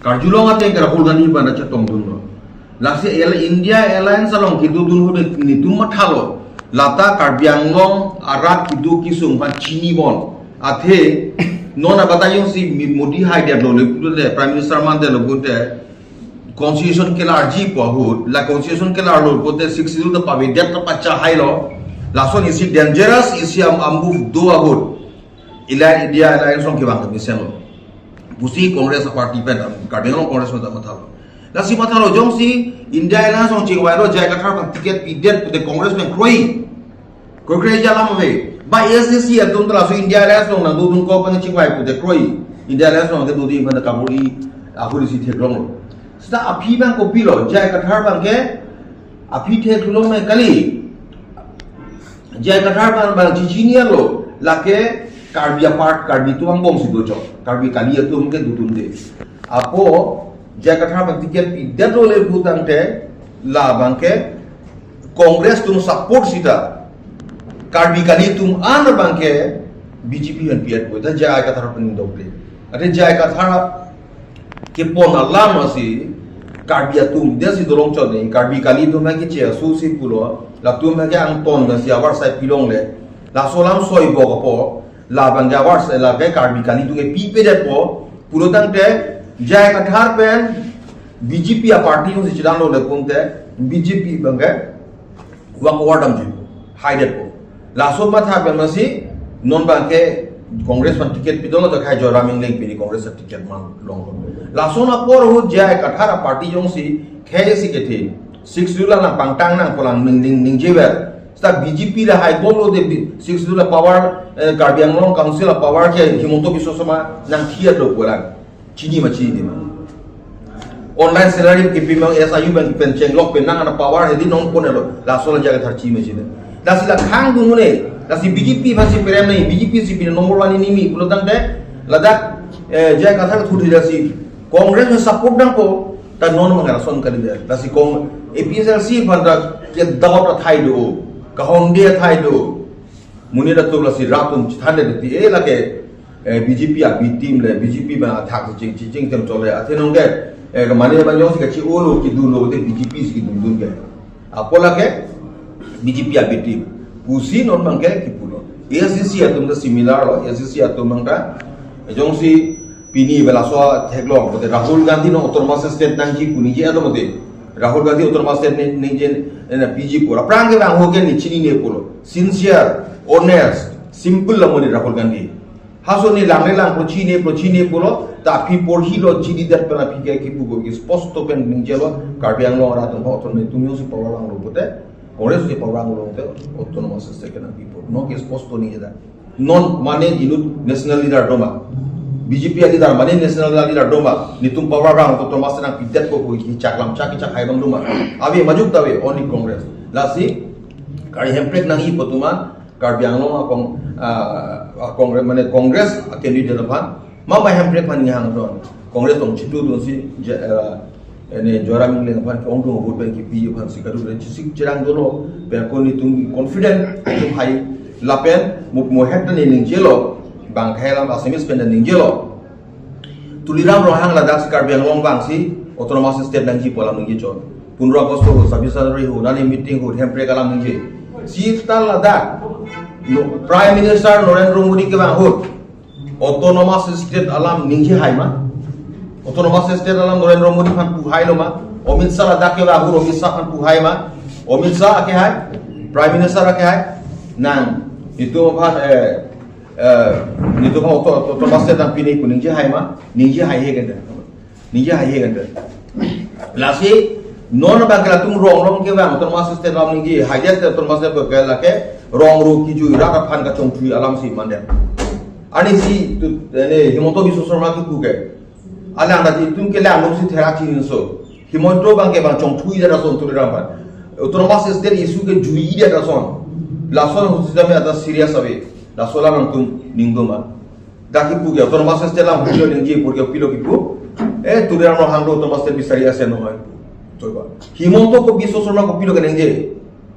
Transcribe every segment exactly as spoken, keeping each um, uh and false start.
Karjulong ateng ke Rahul Gandhi bana chetongdunlo. Lasi Al-, India Alliance along kedodun ahut netum mathalo. Lata Karbi Anglong arat kedo kesung aphan chinibom. Athe non abata jongsi Mi-, Modi haidetlo le pulote, Prime Minister mandetlo pulote, constitution kelarjipo ahut, la constitution kelarlo pulote Sixth Schedule ta pavedet ta pachahailo. Lason isi dangerous isi am-, a-move do ahut. Ila India Alliance along kevang kami senlo. Pusi Congress a-party pen, Karbi Anglong Congress pen ta mathalo. Lasi mathalo jongsi India Alliance along chingvailo, J I Kathar aphan ticket pidet pute Congress pen kroi. Kroikre alam ave. Ba A S D C atum ta laso India Alliance along nangdodun ko pen chingvai pute kroi. India Alliance along kedodun pen kabur-i ahur isi theklonglo. Seta aphi abang kopilo, J I Kathar abang ke aphi theklong me kali. J I Kathar abang, abang chichinilo, lake Karbi apart, Karbi atum angbong si dochot. Karbi kali atum kedodunde. Apo J I Kathar abang ticket pidetlo le pu tangte, labang ke Congress atum support sita Karbi kali atum an abang ke B J P pen pidet pu ta J I Kathar pen dokde. Ate J I Kathar kepon alam asi Karbi atum dia si dolong chot ni, Karbi kali atum ke chesu si pulo, latum ke angton si avarsai pilongle, laso alam soibok apo, labang ke avarsai, lake Karbi kali atum ke pipedetpo pulo tangte, J I Kathar pen B J P a-party jongsi chedamlo le pute, B J P abang ke vang-o-var damji, haidetpo. Laso matha pen masi non abang ke Congress pen ticket pidetlo, to khai Joyram Engleng pini Congress a-ticket man longlo. Laso apor ahut J I Kathar a-party jongsi khei si kethe, Sixth Schedule nang pangtang nang pulang ning, ning, ningjever. Seta B J P la haibomlo de bi-, Sixth Schedule a-power, eh, Karbi Anglong Council a-power ke Himanta Biswa Sarma nangthirlo pulang. Chini ma chinine ma. Online salary kepi mang S I U abang pen chenglok pen nang ana power hedi non konelo. Laso la J I Kathar chini ma chinine. Lasi la khangdun un-e. Lasi B J P aphan si perem nai, B J P si pini number one enemy pulo tangte, ladak, eh, J I Kathar thurthi lasi Congress pen support nangpo, ta non abang lason kalidet. Lasi Cong-, A P H L C aphan ta kedo athai do, kahongde athai do. Monit atum lasi rat atum chethande ti, eh, lake, eh, B J P a-B team le, B J P abang athak ching, ching, chingtem chole. Athe nonke, eh, mane abang jongsi kachi-olo kedunlo te B J P si kedundun ke. Apo lake B J P a-B team. Pusi non abang ke kipulo. A S D C atum ta similar lo, A S D C atum abang ta jongsi pini bela so theklong, bote Rahul Gandhi non autonomous state nangji pu ningje atum bote. Rahul Gandhi autonomous state ni, ningje, eh, na P G pu. Aphrang kevang ho ke ne chinine pulo. Sincere, honest, simple amonit Rahul Gandhi. Halaso ne langle lang pro chini pro chini pulo, ta aphi porhilo chinidet pen aphi ke kipu go ke sposto pen ningjelo, Karbi Anglong arat atum ho atum netum jongsi power vanglo pute, Congress si power vanglo pute, autonomous state ke nangpipo. Non ke sposto ningjedet. Non mane inut national leader doma. B J P a-leader mane national leader doma. Netum power vang autonomous nangpidetpo pu hi chaklam chak chak hai abang doma. Ave ma juk ta ave, only Congress. Lasi, kari hemprek nangji pu atum an, Karbi Anglong a-Cong-, ah, a-Congress, mane Congress a-candidate aphan, ma ba hemprek aphan nihang don. Congress along chitu dunsi, je-, ah, ene Joyram Engleng aphan ke-ongdung vote pen kipi aphan si kaduk le chisik cherang dolo, pen ko netum confident atum hai lapen mo-, mohet ta ne ningjelo, bang khai alam Assamese pen ta ningjelo. Tuliram Ronghang ladak si Karbi Anglong vangsi autonomous state nangji pu alam ningje chot. Pondro August ho, sabis January ho, nani meeting ho, hemprek alam ningje. Seta ladak, no, Prime Minister Narendra Modi kevang ahut autonomous state alam ningje hai ma? Autonomous state alam Narendra Modi aphan pu hailo ma? Amit Shah ladak kevang ahut Amit Shah aphan pu hai ma? Amit Shah ake hai? Prime Minister ake hai? Nang, netum aphan, eh, eh, netum aphan auto-, auto-, autonomous state nangpi nangji pu ningje hai ma? Ningje haihe kente. Ningje haihe kente. Lasi, non abang ke latum rong rong kevang, autonomous state alam ningje, haidet te autonomous state ke lake, rong ro kijui rat aphan kachongthui alam si mande. Ani si, tu, ene, Himanta Biswa Sarma kipu ke. Alang dati tum ke lang si therak chinso. Himanta abang ke bang chongthuidet ason Tuliram aphan. Autonomous state issue ke juidet ason. Lason husi dame ada serious ave. Laso alam nangtum ningdoma. Dak kipu ke autonomous state alam hujol ningje pur ke pilo kipu. Eh, Tuliram Ronghang do autonomous state bisari ase no hai. Coba. Himanta ko Biswa Sarma kopilo ke ningje.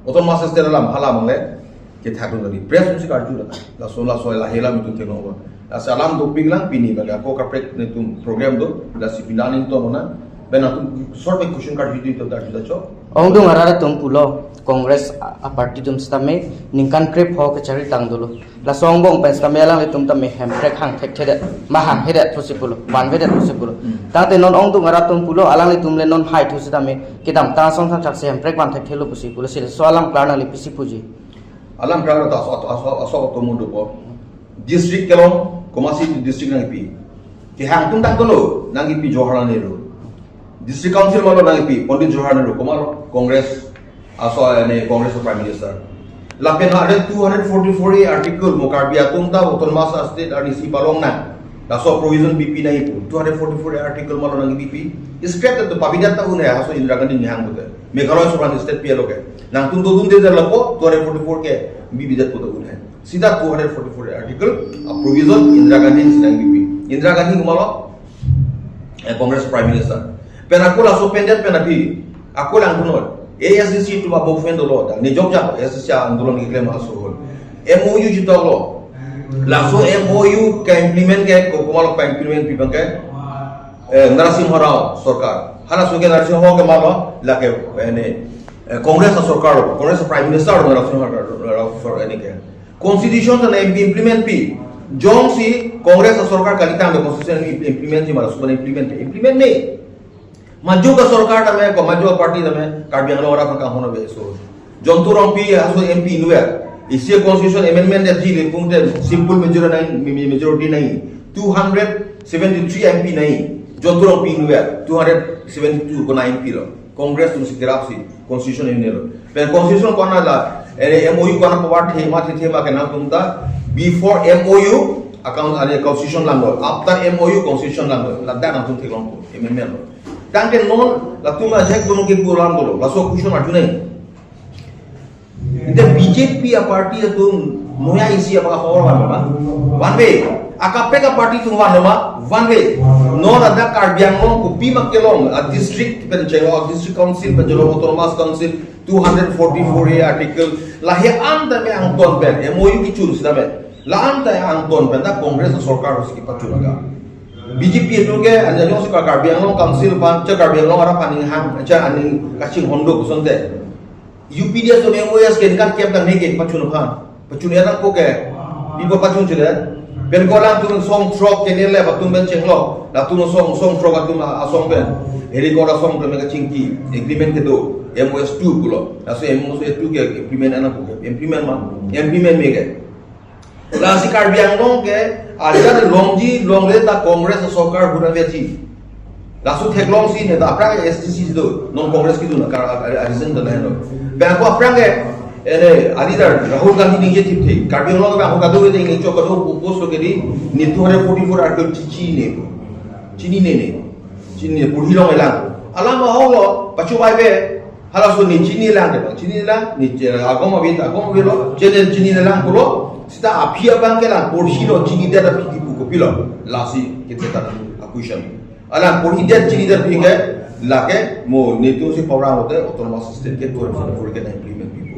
Autonomous state alam hala mangle. Kethak dun tadi. Press atumsi karju lata. Laso laso lahei alam itum theklong ba. Lasi alam dopik lang pini bagi ako kaprek netum program do. Lasi pini aning to mana. Ben atum short question karju itu itu karju ta chok. Ongdung arat atum pulo Congress a-, aparty atum sitame ningkan krepho kachari tang dolo. Laso angbong pen sitame alanglitum tame Hemprek hang thekthedet, ma hanghedet pusi pulo, vanvedet pusi pulo. Hmm. Tangte non ongdung arat atum pulo, alanglitum le non haithu sitame kedamtang asong thangthak si Hemprek van thekthelo pusi pulo, si laso alam klar nangli pisi puji. Alam klar ta aso aso aso aso atum mundo po. District kelong, komatsi district nangpi. Kehang atum tang dolo, nangpi Jawaharlal Nehru. District Council malo nangpi, Pandit Jawaharlal Nehru, komat lo, Congress, aso ane Congress Prime Minister. Lapen ada two hundred forty-four A article, mo Karbi atum ta autonomous state arnisi palong nang. Laso provision bipi nangpo, two hundred forty-four A article malo nangbipi. Scrap ta pavidet ta un-e, aso Indira Gandhi nihang pute. Meghalaya Sovereign State pi alo ke. Nangtum dodunde lapu, two hundred forty-four ke bibidet pute un-e. Sita two hundred forty-four article, a provision Indira Gandhi si nangbipi. Indira Gandhi komat lo, eh, Congress Prime Minister. Pen ako laso pendet pen aphi, ako lang punot. A S D C atum a movement dolo ta. Ne jok jak A S D C andolon keklem aso hol. M O U chitok lo. Laso M O U ke implement ke ko komat lo pa implement pi abang ke. Eh, Narasimha Rao sorkar. Halaso ke Narasimha Rao ke malo, lake, eh, ne, eh, Congress a sorkar lo, Congress Prime Minister lo Narasimha Rao sorkar ne ke. Constitution ta na imp-, implement pi. Jongsi Congress a sorkar kalitang de constitution imp-, implement ji mala suban implement, implement ne. Maju ka sorkar tame, ko maju party tame, Karbi Anglong arat ka hono be so. John Turong pi aso M P inver. Isi constitution amendment de ji le pung de simple majority nai, mi-, mi-, majority nai. Two hundred seventy-three M P nai. John Turong pi inver. Two hundred seventy-two ko nai M P lo. Congress atum si kerap si constitution ini lo. Pen constitution ko na la, eh, M O U ko na ko bar thema the thema ke nangtum ta before M O U account ane constitution lang lo. After M O U constitution lang lo. Ladak nangtum theklong ko amendment lo. Tangte non latum ajak tum ke pulang dolo. Laso question arju nai. Ante B J P a party atum noya isi apa ka hor van ma? Vanve. A kaprek a party atum van ma? Vanve. Non ada Karbi Anglong kopi ma kelong, a district pen chelo, a district council pen chelo, autonomous council, two hundred forty-four A article. Lahei anta me angton pen, M O U kechun sita me. La anta angton pen ta Congress sorkar si kepachun aga. B J P atum ke anja jong si Karbi Anglong council pan, cha Karbi Anglong arat pan hang, cha aning kachinghon do kosonte. U P D S atum M O S ke kan kep tang ne ke pachun aphan. Pachun ya tang ko ke. Pi apot pachun chule. Pen ko lang tum song throk ke ne le ba tum pen chenglo. Latum song, song throk atum a-, asong pen. Heri ko la song pen kachingki. Agreement kedo. M O S two pulo. Laso M O S two ke implement ana ko ke. Implement ma. Implement me ke. Lasi Karbi Anglong ke, ada longji, longle ta Congress sorkar buran veji. Laso theklong si ne ta aphrang S T C do, non Congress kedo na, kar, a, a, a reason ta lain lo. Bang ko aphrang ke, ene, a leader, Rahul Gandhi ningje thip thip. Karbi Anglong ke bang ko kado ke ningje chok kado post ke di, ne two hundred forty-four article chi, chinine. Chinine ne. Chinine, purhi long elang. Alam ahong lo, pachu bai be, halaso ne chinilang de, chinilang, ne che-, agom abit, agom abit lo, chene chinilang pulo, sita aphi abang ke lang, porsi lo, chinidet aphi kipu kopilo, lasi, kita ta, a question. Alang porsi det chinidet aphi ke, lake, mo, netum si program hote, autonomous state ke, tuan, tuan, tuan, ke na implement pi ko.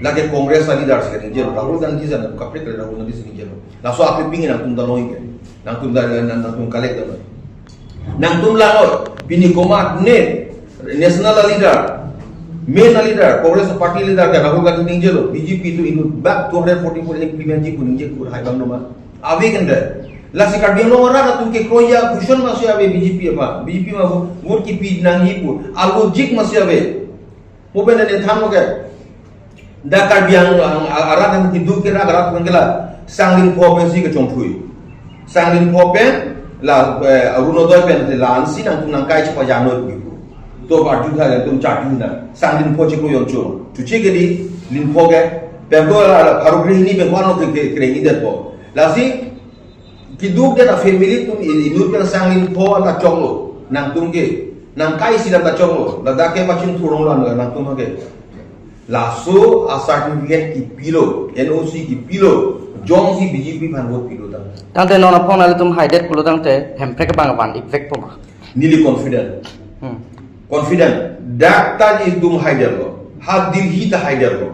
Lake Congress a leaders ke, ningje, Rahul Gandhi jan, kaprek Rahul Gandhi si ningje. Laso api pingin nangtum ta long ke, nangtum ta, nang-, nangtum collect ta. Nangtum langlo, pini komat ne, national leader, main leader, Congress party leader ke Rahul Gandhi ningjelo, B J P atum inut bak two hundred forty-four implement ji pu ningje kur hai bang noma. Ave kan de. Lasi Karbi Anglong arat atum ke kroya question masih ave B J P apa? B J P ma vote kipi nangji pu. A logic masih ave. Mo pen ne than mo ke. Da Karbi Anglong, ang, a-, arat an kiduk ke rak arat pen ke la. Sanglinpho pensi kechongthui. Sanglinpho pen la, eh, Orunodoi pen la ansi nangtum nangkai chepajang noi pu. To arju tha nangtum charju na. Sanglinpho chiklo yonchung. Chuche ke di, linpho ke. Pen to la, la, Pharugre hini pen ko ano ke, ke, kereng idet po. Lasi, kiduk det a family atum i-, inut pen sanglinpho ta choklo, nangtum ke, nangkai isi ta choklo, ladak ke pachingthurong lo nangtum ke. Laso a certificate kipilo, N O C kipilo, jongsi B J P aphan vote pilo ta. Tangte non aphong nanglitum haidet pulo tangte, Hemprek abang van ipvekpo ma? Neli confident. Hmm. Confident. Dak ta itum haidet lo, ha Delhi ta haidet lo.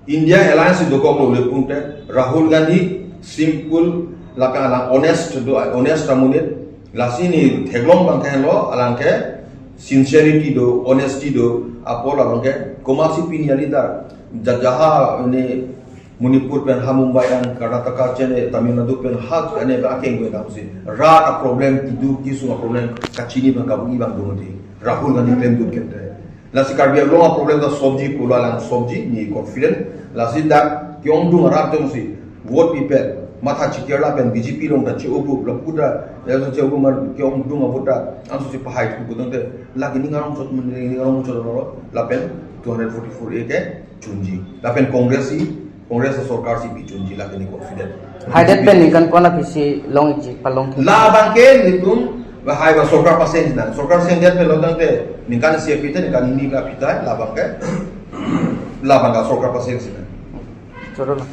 India Alliance dokoklo le pulote Rahul Gandhi simple, lapen alang honest do, honest amonit, lasi ne theklong abang ke lo, alang ke sincerity do, honesty do, apot alang ke komatsi pini a leader, jajaha ne Manipur pen ha Mumbai an, Karnataka chene, Tamil Nadu pen ha, ane ba keng gue dam si. Rat a problem, kedo kesung a problem, kachini abang kabu-i abang do mati. Rahul Gandhi klemdun kente. Lasi Karbi Anglong a problem ta solve ji pulo, alang solve ji, ne confident. Lasi dak ke-ongdung arat jongsi vote pipe, matha chikir lapen B J P along ta che-o pu, lapu ta, ya so che-o pu mar ke-ongdung a vote ta, anso si pahai thu putangte, lake ning arongchot, ning arongchot lo, lapen two hundred forty-four A ke chunji. Lapen Congress si, Congress a sorkar si pi chunji, lake ne confident. Haidet pen ningkan ko-an aphi si long iji, palong thek? Labang ke netum, ba hai ba sorkar paseng sinan. Sorkar sengdet pen lotangte, ningkan isi aphi te, ningkan hini aphi ta, labang ke, labang ke sorkar paseng sinan. Choro lo.